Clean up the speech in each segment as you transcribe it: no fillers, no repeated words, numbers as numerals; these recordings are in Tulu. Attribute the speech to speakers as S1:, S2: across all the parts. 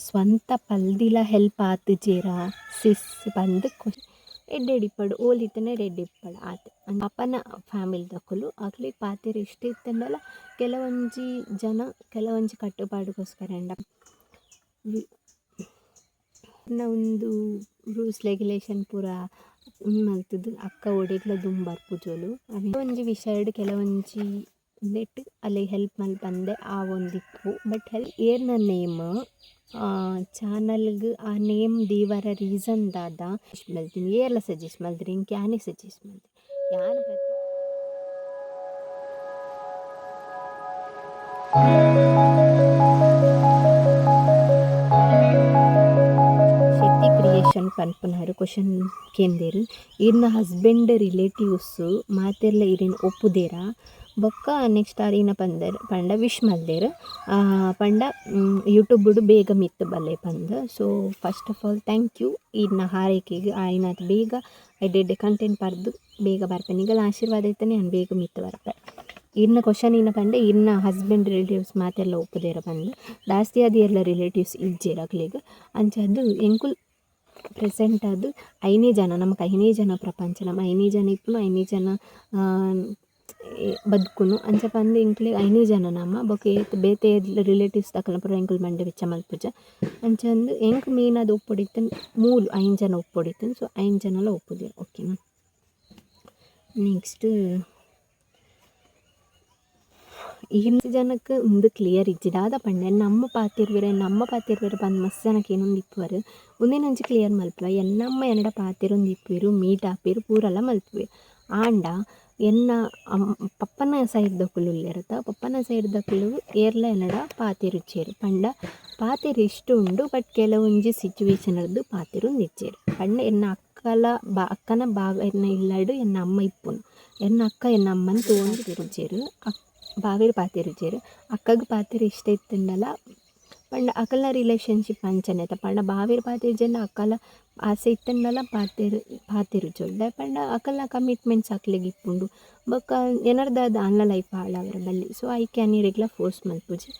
S1: ಸ್ವಂತ ಪಲ್ದಿಲ ಹೆಲ್ಪ್ ಆತುಜೆರ ಸಿಸ್ ಪಂದ್ ಎಡ್ಡೆಡ್ ಇಪ್ಪಡ್ ಓಲು ಇತ್ತ್ಂಡ ಎಡ್ಡೆಡ್ ಇಪ್ಪಡ್ ಆತೆ. ಪಪ್ಪನ ಫ್ಯಾಮಿಲಿ ದಕುಲು ಅಕ್ಲೆಗ್ ಪಾತೆರ ಇಷ್ಟ ಇತ್ತ್ಂಡಲ ಕೆಲವೊಂಜಿ ಜನ ಕೆಲವೊಂಜಿ ಕಟ್ಟುಪಾಡುಗೋಸ್ಕರ ಆಂಡ ಉಂದು ರೂಲ್ಸ್ ರೆಗ್ಯುಲೇಷನ್ ಪೂರ ಉಂದು ಮಲ್ತುದು ಅಕ್ಕ ಒಡೆಗ್ಲ ದುಂಬು ಬರ್ಪುಜೊಲು. ಒಂಜಿ ವಿಷಯಡ್ ಕೆಲವೊಂಜಿ ಉಂದೆಟ್ ಅಲೆಗ್ ಹೆಲ್ಪ್ ಮಲ್ಪಂದೆ ಆವೊಂದಿಪ್ಪು. ಬಟ್ ಹೆಲ್ಪ್ ಏರ್ನ ನೇಮ್ ಚಾನಲ್ಗ್ ಆ ನೇಮ್ ದೀವರ ರೀಸನ್ ದಾದ ಮಲ್ತಿನಿ ಏರ್ಲ ಸಜೆಸ್ಟ್ ಮಲ್ದಿನಿ ಎಂಕ್ ಯಾನೆ ಸಜೆಸ್ಟ್ ಮಲ್ತಿನಿ ಯಾನ್. ಶೆಟ್ಟಿ ಕ್ರಿಯೇಷನ್ ಪನ್ಪುನಾರ್ ಕ್ವಶನ್ ಕೇಂದೆರ್, ಇರ್ನ ಹಸ್ಬೆಂಡ್ ರಿಲೇಟಿವ್ಸ್ ಮಾತೆರ್ಲ ಇರೆನ್ ಒಪ್ಪುದೆರಾ? ಬೊಕ್ಕ ನೆಕ್ಸ್ಟ್ ಆರ್ ಇನ ಪಂದೆರ್ ಪಂಡ ವಿಶ್ ಮಲ್ದೆರ್ ಪಂಡ ಯೂಟ್ಯೂಬ್ ಬೇಗ ಮಿತ್ತ್ ಬಲೆ ಪಂದ್. So first of all thank you ಇರ್ನ ಹಾರೈಕೆಗ್. ಆಯಿನಾತ್ ಬೇಗ ಎಡ್ಡೆ ಎಡ್ಡೆ ಕಂಟೆಂಟ್ ಪರ್ದು ಬೇಗ ಬರ್ಪೆ. ನಿಗಲ ಆಶೀರ್ವಾದ ಇತ್ತನೆ ಯಾನ್ ಬೇಗ ಮಿತ್ತ್ ಬರ್ಪೆ. ಇರ್ನ ಕ್ವಶನ್ ಇನ ಪಂಡ ಇರ್ನ ಹಸ್ಬೆಂಡ್ ರಿಲೇಟಿವ್ಸ್ ಮಾತೆರ್ಲ ಒಪ್ಪುದೆರ ಪಂದ್. ಜಾಸ್ತಿ ಆದ್ ಏರ್ಲ ರಿಲೇಟಿವ್ಸ್ ಇಜ್ಜೆರ್ ಅಕ್ಲೆಗ್. ಅಂಚಾದ್ ಎಂಕುಲು ಪ್ರೆಸೆಂಟ್ ಆದ್ ಐನೇ ಜನ, ನಮಕ್ ಐನೇ ಜನ ಪ್ರಪಂಚ, ನಮ ಐನೇ ಜನ ಇಪ್ಪುನು, ಐನೇ ಜನ ಬದುಕುನು. ಅಂಚ ಪಂದ್ ಎಂಕ್ಲೆಗ್ ಐನೇ ಜನ ನಮ ಬೊಕ ಏತ್ ಬೇತೆ ರಿಲೇಟಿವ್ಸ್ ದಕಲ್ನ ಪೂರ ಎಂಕುಲು ಮಂಡೆ ಬೆಚ್ಚ ಮಲ್ಪುಜ. ಅಂಚಂದ್ ಎಂಕ್ ಮೇನ್ ಆದ್ ಒಪ್ಪೊಡಿತ್ತುಂಡು ಮೂಲು ಐನ್ ಜನ ಒಪ್ಪೊಡಿತ್ತುಂಡು. ಸೊ ಐನ್ ಜನಲ ಒಪ್ಪುದೆರ್ ಓಕೆನಾ. ನೆಕ್ಸ್ಟ್ ಈ ಜನಕ್ ಉಂದು ಕ್ಲಿಯರ್ ಇಜ್ಜಿ ದಾದ ಪಂಡ ಎನ್ನ ಅಮ್ಮ ಪಾತೆರ್ವೆರ್ ಎನ್ನ ಅಮ್ಮ ಪಾತೆರ್ವೆರ್ ಪಂದ್ ಮಸ್ತ್ ಜನಕ್ ಏನೊಂದು ಇಪ್ಪುವೆರ್. ಉಂದೆನ್ ಒಂಜಿ ಕ್ಲಿಯರ್ ಮಲ್ಪುವ. ಎನ್ನಮ್ಮ ಎನ್ನಡ ಪಾತೆರೊಂದು ಇಪ್ಪುವೆರ್, ಮೀಟ್ ಆಪೆರ್, ಪೂರಲ ಮಲ್ಪುವೆರ್. ಆಂಡ ಎನ್ನ ಪಪ್ಪನ ಸೈಡ್ ದಕುಲು ಉಲ್ಲೆರತ, ಪಪ್ಪನ ಸೈಡ್ ದಕುಲು ಏರ್ಲ ಎನ್ನಡ ಪಾತೆರುಜೆರ್. ಪಂಡ ಪಾತೆರ ಇಷ್ಟ ಉಂಡು, ಬಟ್ ಕೆಲವೊಂಜಿ ಸಿಚುವೇಶನ್ ರ್ದ್ ಪಾತೆರೊಂದು ಇಜ್ಜೆರ್. ಪಂಡ ಎನ್ನ ಅಕ್ಕಲ ಅಕ್ಕನ ಬಾವೆರ್ನ ಇಲ್ಲಡ್ ಎನ್ನ ಅಮ್ಮ ಇಪ್ಪುನು. ಎನ್ನ ಅಕ್ಕ ಎನ್ನ ಅಮ್ಮನ್ ತೂವೊಂದು ತಿರುಜೆರ್, ಬಾವೆರ್ ಪಾತೆರುಜೆರ್. ಅಕ್ಕಗ್ ಪಾತೆರ ಇಷ್ಟ ಇತ್ತುಂಡಲ ಪಂಡ ಅಕಲ್ನ ರಿಲೇಶನ್ಶಿಪ್ ಅಂಚನೆ ಅತ. ಪಂಡ ಬಾವೆರ್ ಪಾತೆರ್ಜೆಂಡ ಅಕ್ಕಲ ಆಸೆ ಇತ್ತುಂಡಲ ಪಾತೆರುಜೊಲು. ದಾಯೆ ಪಂಡ ಅಕಲ್ನ ಕಮಿಟ್ಮೆಂಟ್ಸ್ ಅಕ್ಲೆಗ್ ಇಪ್ಪುಂಡು. ಬೊಕ್ಕ ಎನರ್ದಾದ್ ಆಲ್ನ ಲೈಫ್ ಹಾಳಾವರೆ ಬಲ್ಲಿ. ಸೊ ಐಕ್ ಯಾನ್ ಏರೆಗ್ಲ ಫೋರ್ಸ್ ಮಲ್ಪುಜಿ.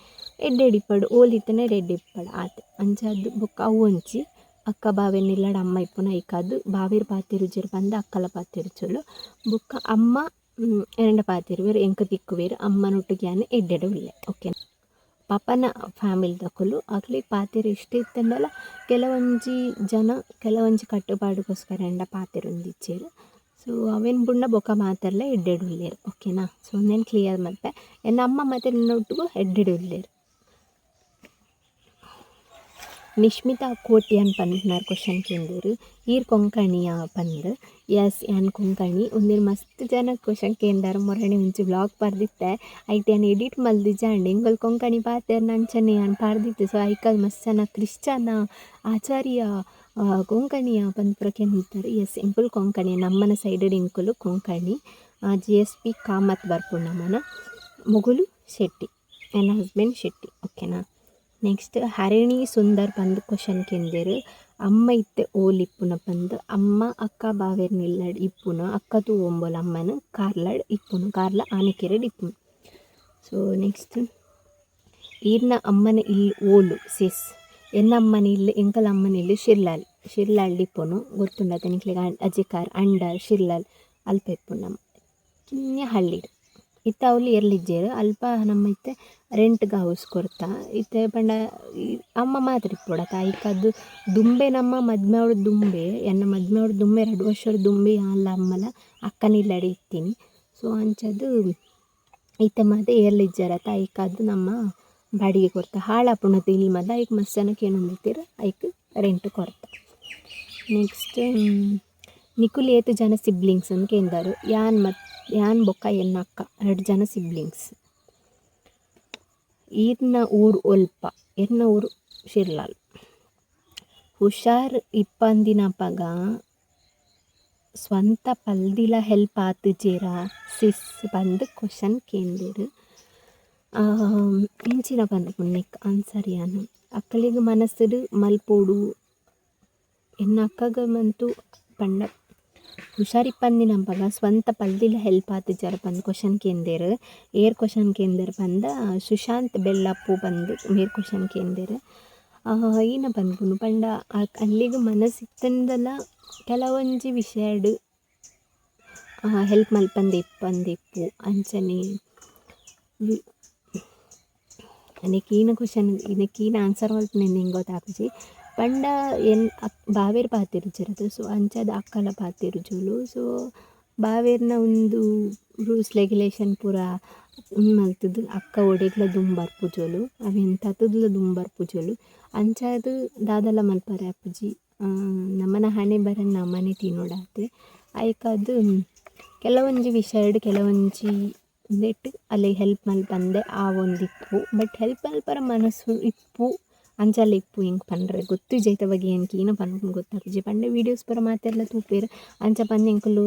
S1: ಎಡ್ಡೆಡ್ ಇಪ್ಪಡ್, ಓಲು ಇತ್ತ್ಂಡ ಎಡ್ಡೆಡ್ ಇಪ್ಪಡ್ ಆತೆ. ಅಂಚಾದ್ ಬೊಕ್ಕ ಅವು ಒಂಜಿ ಅಕ್ಕ ಬಾವೆರ್ನ ಇಲ್ಲಡ್ ಅಮ್ಮ ಇಪ್ಪುನ ಐಕಾದ್ ಬಾವೆರ್ ಪಾತೆರುಜೆರ್ ಪಂದ್ ಅಕ್ಕಲ ಪಾತೆರುಜೊಲು. ಬೊಕ್ಕ ಅಮ್ಮ ಎನಡ ಪಾತೆರುವೆರ್, ಎಂಕ್ ತಿಕ್ಕುವೆರ್. ಅಮ್ಮನೊಟ್ಟಿಗೆ ಯಾನ್ ಎಡ್ಡೆಡ್ ಉಲ್ಲೆ ಓಕೆ. ಪಪ್ಪನ ಫ್ಯಾಮಿಲಿ ದಕುಲು ಅಕ್ಲೆಗ್ ಪಾತೆರ ಇಷ್ಟ ಇತ್ತುಂಡಲ ಕೆಲವೊಂಜಿ ಜನ ಕೆಲವೊಂಜಿ ಕಟ್ಟುಪಾಡುಗೋಸ್ಕರ ಆಂಡ ಪಾತೆರೊಂದಿಜ್ಜೆರ್. ಸೊ ಅವೆನ್ ಬುಡ್ಂಡ ಬೊಕ್ಕ ಮಾತೆರ್ಲ ಎಡ್ಡೆಡ್ ಉಲ್ಲೆರ್ ಓಕೆನಾ. ಸೊ ಉಂದೆನ್ ಕ್ಲಿಯರ್ ಮಲ್ಪೆ. ಎನ್ನ ಅಮ್ಮ ಮಾತ ಎನ್ನೊಟ್ಟುಗು ಎಡ್ಡೆಡ್ ಉಲ್ಲೆರ್. ನಿಶ್ಮಿತಾ ಕೋಟ್ಯಾನ್ ಪನ್ಪುನಾರ್ ಕ್ವಶನ್ ಕೇಂದೆರ್, ಈರ್ ಕೊಂಕಣಿಯಾ ಪಂದ್. ಎಸ್, ಯಾನ್ ಕೊಂಕಣಿ. ಉಂದೆನ್ ಮಸ್ತ್ ಜನ ಕ್ವಶನ್ ಕೇಂದಾರ್. ಮೊರಣಿ ಒಂಜಿ ವ್ಲಾಗ್ ಪಾಡ್ದಿತ್ತೆ, ಐಟ್ ಯಾನ್ ಎಡಿಟ್ ಮಲ್ದಿಜಾಂಡ್. ಎಂಕುಲು ಕೊಂಕಣಿ ಪಾತೆರ್ನ ಅಂಚನೆ ಯಾನ್ ಪಾಡ್ದಿತ್ತೆ. ಸೊ ಐಕಾದ್ ಮಸ್ತ್ ಜನ ಕ್ರಿಶ್ಚನ ಆಚಾರ್ಯ ಕೊಂಕಣಿಯ ಪಂದ್ ಪೂರ ಕೇಂದಿತ್ತೆರ್. ಎಸ್, ಎಂಕುಲು ಕೊಂಕಣಿ. ನಮ್ಮನ ಸೈಡ್ ಎಂಕುಲು Konkani. G S P Kamath ಬರ್ಪುಂಡು ನಮನ. ಮೊಗುಲು ಶೆಟ್ಟಿ, ಎನ್ನ ಹಸ್ಬೆಂಡ್ ಶೆಟ್ಟಿ ಓಕೆನಾ. ನೆಕ್ಸ್ಟ್ ಹರಿಣಿ ಸುಂದರ್ ಪಂದ್ ಕ್ವಶನ್ ಕೇಂದೆರ್, ಅಮ್ಮ ಇತ್ತೆ ಓಲು ಇಪ್ಪುನ ಪಂದ್. ಅಮ್ಮ ಅಕ್ಕ ಬಾವೆರ್ನ ಇಲ್ಲಡ್ ಇಪ್ಪುನ. ಅಕ್ಕ ತೂವೊಂಬೊಲು ಅಮ್ಮನ್. ಕಾರ್ಲಡ್ ಇಪ್ಪುನು, ಕಾರ್ಲ ಆನೆಕೆರೆಡ್ ಇಪ್ಪುನು. ಸೊ ನೆಕ್ಸ್ಟ್ ಈರ್ನ ಅಮ್ಮನ ಇಲ್ಲ್ ಓಲು ಸಿಸ್? ಎನ್ನ ಅಮ್ಮನ ಇಲ್ಲ್, ಎಂಕಲ ಅಮ್ಮನ ಇಲ್ಲ್ ಶಿರ್ಲಾಲ್. ಶಿರ್ಲಾಲ್ಡ್ ಇಪ್ಪುನು. ಗೊತ್ತುಂಡತ ನಿಕ್ಲೆಗ್? ಅಜೆಕಾರ್ ಅಂಡರ್ ಶಿರ್ಲಾಲ್ ಅಲ್ಪ ಇಪ್ಪುನು. ನಮ್ಮ ಕಿನ್ಯ ಹಳ್ಳಿಡ್ ಇತ್ತೆ ಅವ್ಲು ಏರ್ಲ ಇಜ್ಜೆರ್. ಅಲ್ಪ ನಮ್ಮ ಇತ್ತೆ ರೆಂಟ್ಗ್ ಹೌಸ್ ಕೊರ್ತ. ಇತ್ತೆ ಪಂಡ ಅಮ್ಮ ಮಾತ್ರ ಇಪ್ಪೊಡತ್ತ. ಐಕಾದ್ ದುಂಬೆ ನಮ್ಮ ಮದ್ಮೆ ಆವೊಡು ದುಂಬೆ, ಎನ್ನ ಮದ್ಮೆ ಆವೊಡು ದುಂಬೆ 2 ವರ್ಷದ ದುಂಬೆ ಯಾನ್ಲ ಅಮ್ಮಲ ಅಕ್ಕನ ಇಲ್ಲಡೆ ಇತ್ತಿನಿ. ಸೊ ಅಂಚಾದ್ ಇತ್ತೆ ಮಾತ ಏರ್ಲ ಇಜ್ಜೆರತ್ತ, ಐಕಾದ್ ನಮ್ಮ ಬಾಡಿಗೆ ಕೊರ್ತ. ಹಾಳಾಪುಂಡತ್ತ ಇಲ್ಲ್ ಮಾತ, ಐಕ್ ಮಸ್ತ್ ಜನ ಕೇನೊಂದಿತ್ತೆರ್, ಐಕ್ ರೆಂಟ್ ಕೊರ್ತ. ನೆಕ್ಸ್ಟ್ ನಿಕುಲು ಏತ್ ಜನ ಸಿಬ್ಲಿಂಗ್ಸ್ ಅಂದ್ ಕೇಂದಾರ್. ಯಾನ್ ಮತ್ ಯಾನ್ ಬೊಕ್ಕ ಎನ್ನ ಅಕ್ಕ 2 ಜನ ಸಿಬ್ಲಿಂಗ್ಸ್. ಈರ್ನ ಊರು ಒಲ್ಪ? ಎನ್ನ ಊರು ಶಿರ್ಲಾಲ್. ಹುಷಾರ್ ಇಪ್ಪಂದಿನಪಗ ಸ್ವಂತ ಪಲ್ದಿಲ ಹೆಲ್ಪ್ ಆತುಜೆರಾ ಸಿಸ್ ಪಂದ್ ಕ್ವಶನ್ ಕೇಂದೆರ್. ಎಂಚಿನ ಪನ್ಪುನು ನೆಕ್ಕ್ ಆನ್ಸರ್ ಯಾನ್. ಅಕಲೆಗ್ ಮನಸ್ಸುಡು ಮಲ್ಪೊಡು. ಎನ್ನ ಅಕ್ಕಗ್ ಮಂತು ಪಂಡ ಹುಷಾರಿಪ್ಪಂದಿನಪಗ ಸ್ವಂತ ಪಲ್ದಿಲ ಹೆಲ್ಪ್ ಆತುಜೆರಾ ಪಂದ್ ಕ್ವಶನ್ ಕೇಂದೆರ್. ಏರ್ ಕ್ವಶನ್ ಕೇಂದೆರ್ ಪಂಡ ಸುಶಾಂತ್ ಬೆಲ್ಲಪ್ಪು ಪಂದ್ ಮೇರ್ ಕ್ವಶನ್ ಕೇಂದೆರ್. ಈನ ಪನ್ಪುನು ಪಂಡ ಅಲ್ಲಿಗೆ ಮನಸ್ಸಿತ್ತಂದಲ ಕೆಲವೊಂಜಿ ವಿಷಯಡ್ ಹೆಲ್ಪ್ ಮಲ್ಪಂದೆ ಇಪ್ಪಂದಿಪ್ಪು ಅಂಚನೆ ನೆಕ್ ಕ್ವಶನ್ ನೆಕ್ ಆನ್ಸರ್ ಮಲ್ಪುನ ಎಂಕ್ ಗೊತ್ತಾಪುಜಿ ಪಂಡ ಎನ್ ಬಾವೆರ್ ಪಾತೆರುಜೆರ್ ಸೊ ಅಂಚಾದ್ ಅಕ್ಕಲ ಪಾತೆರುಜೊಲು ಸೊ ಬಾವೆರ್ನ ಉಂದು ರೂಲ್ಸ್ ರೆಗ್ಯುಲೇಷನ್ ಪೂರ ಉಂದು ಮಲ್ತುದು ಅಕ್ಕ ಒಡೆಗ್ಲ ದುಂಬು ಬರ್ಪುಜೊಲು ಅವೆನ್ ತತ್ತುದುಲ ದುಂಬು ಬರ್ಪುಜೊಲು ಅಂಚಾದ್ ದಾದಲ ಮಲ್ಪರೆ ಆಪುಜಿ ನಮನ ಹಣೆ ಬರನ್ ನಮನೆ ತಿನೊಡಾತೆ ಐಕಾದ್ ಕೆಲವೊಂಜಿ ವಿಷಯಡ್ ಕೆಲವೊಂಜಿ ಉಂದೆಟ್ ಅಲೆ ಹೆಲ್ಪ್ ಮಲ್ಪಂದೆ ಆವೊಂದಿಪ್ಪು ಬಟ್ ಹೆಲ್ಪ್ ಮಲ್ಪರ ಮನಸ್ಸು ಇಪ್ಪು ಅಂಚಲ ಇಪ್ಪು ಎಂಕ್ ಪಂಡ್ರೆ ಗೊತ್ತುಜಿ ಐತ ಬಗ್ಗೆ ಎಂಕ್ ಈನ ಪನ್ಪುನು ಗೊತ್ತಾಪುಜಿ ಪಂಡ ವೀಡಿಯೋಸ್ ಪೂರ ಮಾತೆರ್ಲ ತೂಪೆರ್ ಅಂಚ ಪಂದ್ ಎಂಕುಲು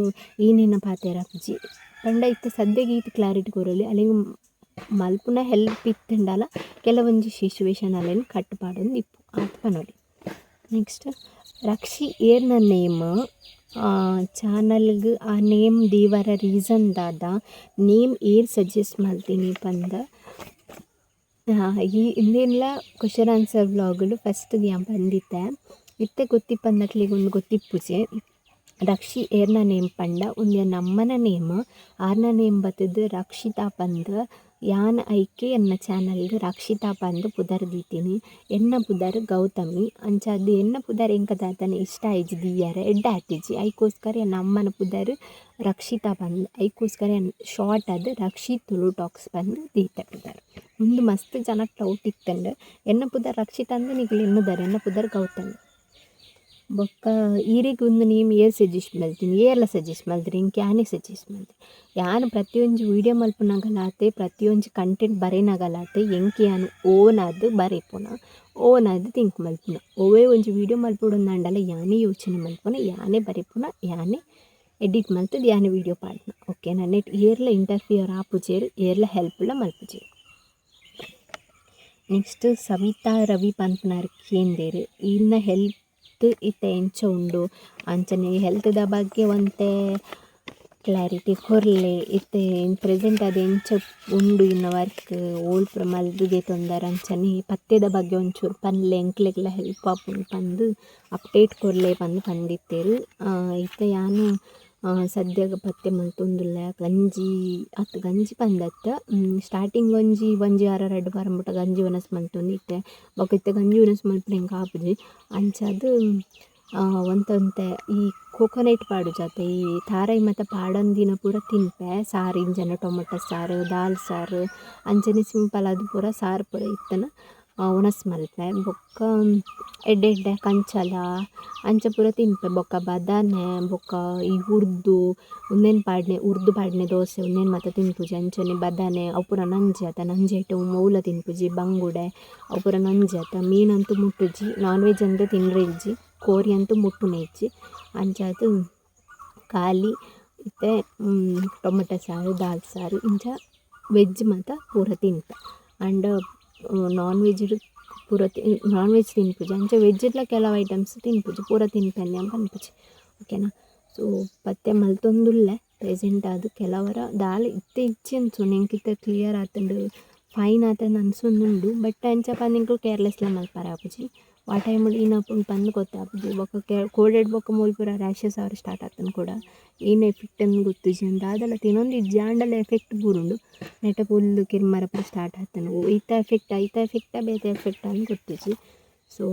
S1: ಈನೇನ ಪಾತೆರಾಪುಜಿ ಪಂಡ ಇತ್ತೆ ಸದ್ಯಗ್ ಈತ್ ಕ್ಲಾರಿಟಿ ಕೊರೊಲಿ ಅಲೆಗ್ ಮಲ್ಪುನ ಹೆಲ್ಪ್ ಇತ್ತುಂಡಲ ಕೆಲವೊಂಜಿ ಸಿಚುವೇಶನ್ ಅಲೆನ್ ಕಟ್ ಪಾಡೊಂದು ಇಪ್ಪು ಆತ್ ಪನೊಲಿ. ನೆಕ್ಸ್ಟ್ ರಕ್ಷಿ ಏರ್ನ ನೇಮ್ ಚಾನಲ್ಗ್ ಆ ನೇಮ್ ದೀವರ ರೀಸನ್ ದಾದ ನೇಮ್ ಏರ್ ಸಜೆಸ್ಟ್ ಮಲ್ತಿನಿ ಪಂದ್ ಈ ಇಂದೆನ್ಲ ಕ್ವಶನ್ ಆನ್ಸರ್ ವ್ಲಾಗ್‌ಲು ಫಸ್ಟ್ ಯಾನ್ ಪಂದಿತ್ತೆ ಇತ್ತೆ ಗೊತ್ತಿಪ್ಪಂದಕ್ಲೆಗ್ ಉಂದು ಗೊತ್ತಿಪ್ಪುಜಿ ರಕ್ಷಿ ಏರ್ನ ನೇಮ್ ಪಂಡ ಉಂದು ಎನ್ನ ಅಮ್ಮನ ನೇಮ್ ಆರ್ನ ನೇಮ್ ಬತ್ತುದು ರಕ್ಷಿತಾ ಪಂದ್ ಯಾನ್ ಐಕೆ ಎನ್ನ ಚಾನಲ್ಗ್ ರಕ್ಷಿತಾ ಪಂದ್ ಪುದರ್ ದೀತಿನಿ ಎನ್ನ ಪುದರ್ ಗೌತಮಿ ಅಂಚಾದ್ ಎನ್ನ ಪುದರ್ ಎಂಕ್ ದಾದನ ಇಷ್ಟ ಆಯಿಜಿ ದೀಯರೆ ಎಡ್ಡೆ ಆತಿಜಿ ಐಕೋಸ್ಕರ ಎನ್ನ ಅಮ್ಮನ ಪುದರ್ ರಕ್ಷಿತಾ ಪಂದ್ ಐಕೋಸ್ಕರ ಯಾನ್ ಶಾರ್ಟ್ ಆದ್ ರಕ್ಷಿತ್ ತುಳು ಟಾಕ್ಸ್ ಪಂದ್ ದೀತೆ ಪುದರ್ ಉಂದು ಮಸ್ತ್ ಜನಕ್ ಡೌಟ್ ಇತ್ತುಂಡು ಎನ್ನ ಪುದರ್ ರಕ್ಷಿತಾ ಅಂದ್ ನಿಕುಲು ಎನ್ನುದರ್ ಎನ್ನ ಪುದರ್ ಗೌತಮಿ. ಬೊಕ್ಕ ಈರೆಗ್ ಉಂದು ನೇಮ್ ಏರ್ ಸಜೆಸ್ಟ್ ಮಲ್ತಿನಿ ಏರ್ಲ ಸಜೆಸ್ಟ್ ಮಲ್ತಿನಿ ಎಂಕ್ ಯಾನೇ ಸಜೆಸ್ಟ್ ಮಲ್ತಿನಿ ಯಾನ್ ಪ್ರತಿಯೊಂಜಿ ವೀಡಿಯೋ ಮಲ್ಪುನಗಲಾತೆ ಪ್ರತಿಯೊಂಜಿ ಕಂಟೆಂಟ್ ಬರೆನಗಲಾತೆ ಎಂಕ್ ಯಾನ್ ಓನ್ ಆದ್ ಬರೆಪುನ ಓನ್ ಆದ್ ಥಿಂಕ್ ಮಲ್ಪುನ ಒವ್ವೇ ಒಂಜಿ ವೀಡಿಯೋ ಮಲ್ಪೊಡುಂದಾಂಡಲ ಯಾನೇ ಯೋಚನೆ ಮಲ್ಪುನ ಯಾನೇ ಬರೆಪುನ ಯಾನೇ ಎಡಿಟ್ ಮಲ್ತುದು ಯಾನೇ ವೀಡಿಯೋ ಪಾಡ್ನ ಓಕೆನಾ ನೆಟ್ ಏರ್ಲ ಇಂಟರ್ಫಿಯರ್ ಆಪುಜೆರ್ ಏರ್ಲ ಹೆಲ್ಪ್ಲ ಮಲ್ಪುಜೆರ್. ನೆಕ್ಸ್ಟ್ ಸವಿತಾ ರವಿ ಪನ್ಪುನಾರ್ ಕೇಂದೆರ್ ಈರ್ನ ಹೆಲ್ತ್ ಇತ್ತೆ ಎಂಚ ಉಂಡು ಅಂಚನೆ ಹೆಲ್ತ್‌ದ ಬಗ್ಗೆ ಒಂತೆ ಕ್ಲಾರಿಟಿ ಕೊರ್ಲೆ ಇತ್ತೆ ಪ್ರೆಸೆಂಟ್ ಅದು ಎಂಚ ಉಂಡು ಇನ್ನ ವರ್ಕ್ ಓಲ್ ಪೂರ ಮಲ್ತ್ ದೆತೊಂದರ್ ಅಂಚನೆ ಪತ್ತೆದ ಬಗ್ಗೆ ಒಂಚೂರು ಪನ್ಲೆ ಎಂಕ್ಲೆಗ್ಲ ಹೆಲ್ಪ್ ಆಪುಂಡು ಪಂದ್ ಅಪ್ಡೇಟ್ ಕೊರ್ಲೆ ಪಂದ್ ಪಂದಿತ್ತೆರ್. ಇತ್ತೆ ಯಾನ್ ಸದ್ಯಗ್ ಪತ್ತೆ ಮಲ್ತೊಂದುಲ್ಲೆ ಗಂಜಿ ಅತ್ತ್ ಗಂಜಿ ಪಂದತ್ತ ಸ್ಟಾರ್ಟಿಂಗ್ ಒಂಜಿ ಒಂಜಿ ವಾರ ರಡ್ಡ್ ವಾರ ಮುಟ ಗಂಜಿ ವನಸ್ ಮಲ್ತೊಂದಿತ್ತೆ ಬೊಕ ಇತ್ತೆ ಗಂಜಿ ವನಸ್ ಮಲ್ಪುನ ಎಂಕ್ ಆಪುಜಿ ಅಂಚಾದ್ ಒಂತೆ ಒಂತೆ ಈ ಕೋಕೋನಟ್ ಪಾಡುಜಾತೆ ಈ ತಾರಾಯಿ ಮಾತ ಪಾಡಂದಿನ ಪೂರ ತಿನ್ಪೆ ಸಾರು ಇಂಜನ ಟೊಮೊಟೊ ಸಾರು ದಾಲ್ ಸಾರು ಅಂಚನೆ ಸಿಂಪಲ್ ಆದ್ ಪೂರ ಸಾರು ಪೂರ ಇತ್ತನ ವನಸ್ ಮಲ್ಪೆ ಬೊಕ್ಕ ಎಡ್ಡೆ ಎಡ್ಡೆ ಕಂಚಲ ಅಂಚ ಪೂರ ತಿನ್ಪೆ ಬೊಕ್ಕ ಬದನೆ ಬೊಕ್ಕ ಈ ಉರ್ದು ಉಂದೆನ್ ಪಾಡ್ನೆ ಉರ್ದು ಪಾಡ್ನೆ ದೋಸೆ ಉಂದೆನ್ ಮಾತ ತಿನ್ಪುಜಿ ಅಂಚನೆ ಬದನೆ ಅವು ಪೂರ ನಂಜಿ ಆತ ನಂಜಿ ಐಟಮ್ ಒವುಲ ತಿನ್ಪುಜಿ ಬಂಗುಡೆ ಅವು ಪೂರ ನಂಜಿ ಆತ ಮೀನಂತೂ ಮುಟ್ಟುಜಿ ನಾನ್ ವೆಜ್ ಅಂತು ತಿನ್ರೆ ಇಜ್ಜಿ ಕೋರಿ ಅಂತೂ ಮುಟ್ಟುನೆ ಇಜ್ಜಿ ಅಂಚಾದ್ ಖಾಲಿ ಇತ್ತೆ ಟೊಮೊಟೊ ಸಾರು ದಾಲ್ ಸಾರು ಇಂಚ ವೆಜ್ ಮಾತ ಪೂರ ತಿನ್ಪೆ and non veg ಪೂರ ನಾನ್ ವೆಜ್ ತಿನ್ಪುಜಿ ಅಂಚ ವೆಜ್‌ಡ್ಲ ಕೆಲವು ಐಟಮ್ಸ್ ತಿನ್ಪುಜಿ ಪೂರ ತಿನ್ಪೆ ಯಾನ್ ಪನ್ಪುಜಿ ಓಕೆನಾ. ಸೊ ಪತ್ತೆ ಮಲ್ತೊಂದುಲ್ಲೆ ಪ್ರೆಸೆಂಟ್ ಆದ್ ಕೆಲವರ ದಾಲ ಇತ್ತೆ ಇಜ್ಜಿ ಅನ್ಸೋನು ಎಂಕ್ ಇತ್ತೆ ಕ್ಲಿಯರ್ ಆತುಂಡು ಫೈನ್ ಆತುಂಡು ಅನ್ಸೊಂದುಂಡು ಬಟ್ ಅಂಚ ಪಂದ್ ಎಂಕುಲು ಕೇರ್ಲೆಸ್ಲ ಮಲ್ಪರೆ ಆಪುಜಿ ವಾ ಟೈಮ್ ಈನಾಪುಂಡು ಪಂದ್ ಗೊತ್ತಾಪುಜಿ ಬೊಕ್ಕ ಕೋಡೆಡ್ ಬೊಕ್ಕ ಮೂಲು ಪೂರ ರ್ಯಾಷಸ್ ಆವರೆ ಸ್ಟಾರ್ಟ್ ಆತುಂಡು ಕೂಡ ಏನ್ ಎಫೆಕ್ಟ್ ಅಂದ್ ಗೊತ್ತುಜಿ ಅಂದ್ ದಾದಲ ತಿನೊಂದು ಇಜ್ಜಿ ಆಂಡಲ ಎಫೆಕ್ಟ್ ಬೂರುಂಡು ನೆಟ ಫುಲ್ ಕಿರ್ಮರ ಪೂರ ಸ್ಟಾರ್ಟ್ ಆತುಂಡು ಇತ್ತ ಎಫೆಕ್ಟ್ ಐತ ಎಫೆಕ್ಟ್ ಬೇತೆ ಎಫೆಕ್ಟ್ ಅಂದ್ ಗೊತ್ತುಜಿ. ಸೊ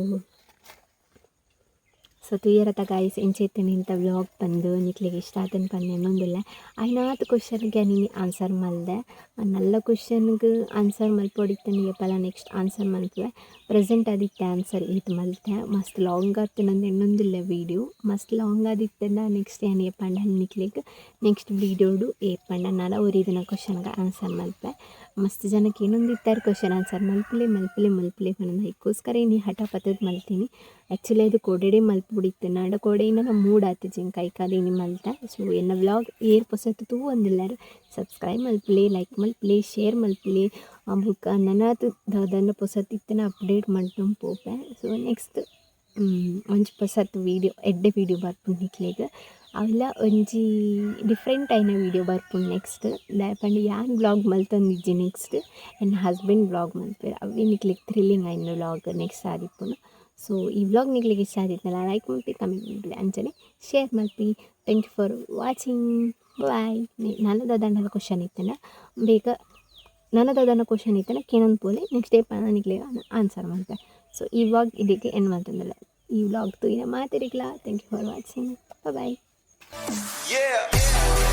S1: ಸೊ ತೂಯರತ ಗಾಯ್ಸ್ ಇಂಚ ಇತ್ತಿನ ಇಂಥ ವ್ಲಾಗ್ ಪಂದ್ ನಿಕ್ಲೆಗ್ ಇಷ್ಟ ಆತುಂಡು ಪಂದ್ ಎನ್ನೊಂದುಲ್ಲೆ ಆಯ್ನಾತ್ ಕ್ವಶನ್‌ಗೆ ಯಾನ್ ಇನಿ ಆನ್ಸರ್ ಮಲ್ದೆ ನಲ್ಲ ಕ್ವಶನ್‌ಗ್ ಆನ್ಸರ್ ಮಲ್ಪೊಡಿತ್ತುಂಡು ಏಪಲ ನೆಕ್ಸ್ಟ್ ಆನ್ಸರ್ ಮಲ್ಪುವೆ ಪ್ರೆಸೆಂಟ್ ಆದಿತ್ತೆ ಆನ್ಸರ್ ಈತ್ ಮಲ್ತೆ ಮಸ್ತ್ ಲಾಂಗ್ ಆತುಂಡು ಎನ್ನೊಂದುಲ್ಲೆ ವೀಡಿಯೋ ಮಸ್ತ್ ಲಾಂಗ್ ಆದಿತ್ತುಂಡ ನೆಕ್ಸ್ಟ್ ಯಾನ್ ಏಪಂಡ ನಿಕ್ಲೆಗ್ ನೆಕ್ಸ್ಟ್ ವೀಡಿಯೋಡು ಏಪಂಡ ನನ ಒರಿದಿನ ಕ್ವಶನ್‌ಗೆ ಆನ್ಸರ್ ಮಲ್ಪೆ ಮಸ್ತ್ ಜನಕ್ ಎನ್ನೊಂದಿತ್ತೆರ್ ಕ್ವಶನ್ ಆನ್ಸರ್ ಮಲ್ಪುಲೆ ಮಲ್ಪುಲೆ ಮಲ್ಪುಲೆ ಪಂದ್ ಐಕೋಸ್ಕರ ಇನಿ ಹಠ ಪತ್ತುದು ಮಲ್ತಿನಿ ಆ್ಯಕ್ಚುಲಿ ಅದು ಕೋಡೆಡೆ ಮಲ್ಪೊಡಿತ್ತುಂಡು ಆಂಡ ಕೋಡೆ ಇನ್ನ ಮೂಡ್ ಆತಿಜಿ ಎಂಕ್ ಐಕಾದ್ ಇನಿ ಮಲ್ತೆ. ಸೊ ಎನ್ನ ವ್ಲಾಗ್ ಏರ್ ಪೊಸತ್ ತೂವೊಂದುಲ್ಲೆರ್ ಸಬ್ಸ್ಕ್ರೈಬ್ ಮಲ್ಪುಲೆ ಲೈಕ್ ಮಲ್ಪುಲೆ ಶೇರ್ ಮಲ್ಪುಲೆ ಬೊಕ್ಕ ನನಾತ್ ದಾದನ ಪೊಸತ್ ಇತ್ತಿನ ಅಪ್ಡೇಟ್ ಮಲ್ತೊಂದು ಪೋಪೆ. ಸೊ ನೆಕ್ಸ್ಟ್ ಒಂಜಿ ಪೊಸತ್ ವೀಡಿಯೋ ಎಡ್ಡೆ ವೀಡಿಯೋ ಬರ್ಪುಂಡು ನಿಕ್ಲೆಗ್. ಅವುಲ ಒಂಜಿ ಡಿಫ್ರೆಂಟ್ ಆಯಿನ ವೀಡಿಯೋ ಬರ್ಪುಂಡು ನೆಕ್ಸ್ಟ್. ದಾಯೆ ಪಂಡ ಯಾನ್ ವ್ಲಾಗ್ ಮಲ್ತೊಂದಿಜ್ಜಿ ನೆಕ್ಸ್ಟ್, ಎನ್ನ ಹಸ್ಬೆಂಡ್ ವ್ಲಾಗ್ ಮಲ್ಪುವೆರ್. ಅವ್ವೆ ನಿಕ್ಲೆಗ್ ಥ್ರಿಲ್ಲಿಂಗ್ ಆಯಿನ ವ್ಲಾಗ್ ನೆಕ್ಸ್ಟ್ ಆದಿಪ್ಪುಂಡು. ಸೊ ಈ ವ್ಲಾಗ್ ನಿಕ್ಲೆಗ್ ಇಷ್ಟ ಆದಿತ್ತುಂಡ ಲೈಕ್ ಮಲ್ಪಿ, ಕಮೆಂಟ್ ಮಲ್ಪಿ, ಅಂಚನೆ share ಮಲ್ಪಿ. Thank you for watching, bye. ನನ ದಾದಾಂಡಲ ಕ್ವಶನ್ ಇತ್ತುಂಡ ಬೇಗ, ನನ ದಾದಾನ ಕ್ವಶನ್ ಇತ್ತುಂಡ ಕೇನೊಂದು ಪೋಲೆ, ನೆಕ್ಸ್ಟ್ ಡೇ ನಿಕ್ಲೆಗ್ ಆನ್ಸರ್ ಮಲ್ಪೆ. ಸೊ ಈ ವ್ಲಾಗ್ ಇದಕ್ಕೆ ಎಂಡ್ ಮಲ್ತೊಂದುಲ್ಲೆ. ಈ ವ್ಲಾಗ್ ತೂಯಿನ ಮಾತೆರೆಗ್ಲಾ thank you for watching, bye.
S2: Yeah.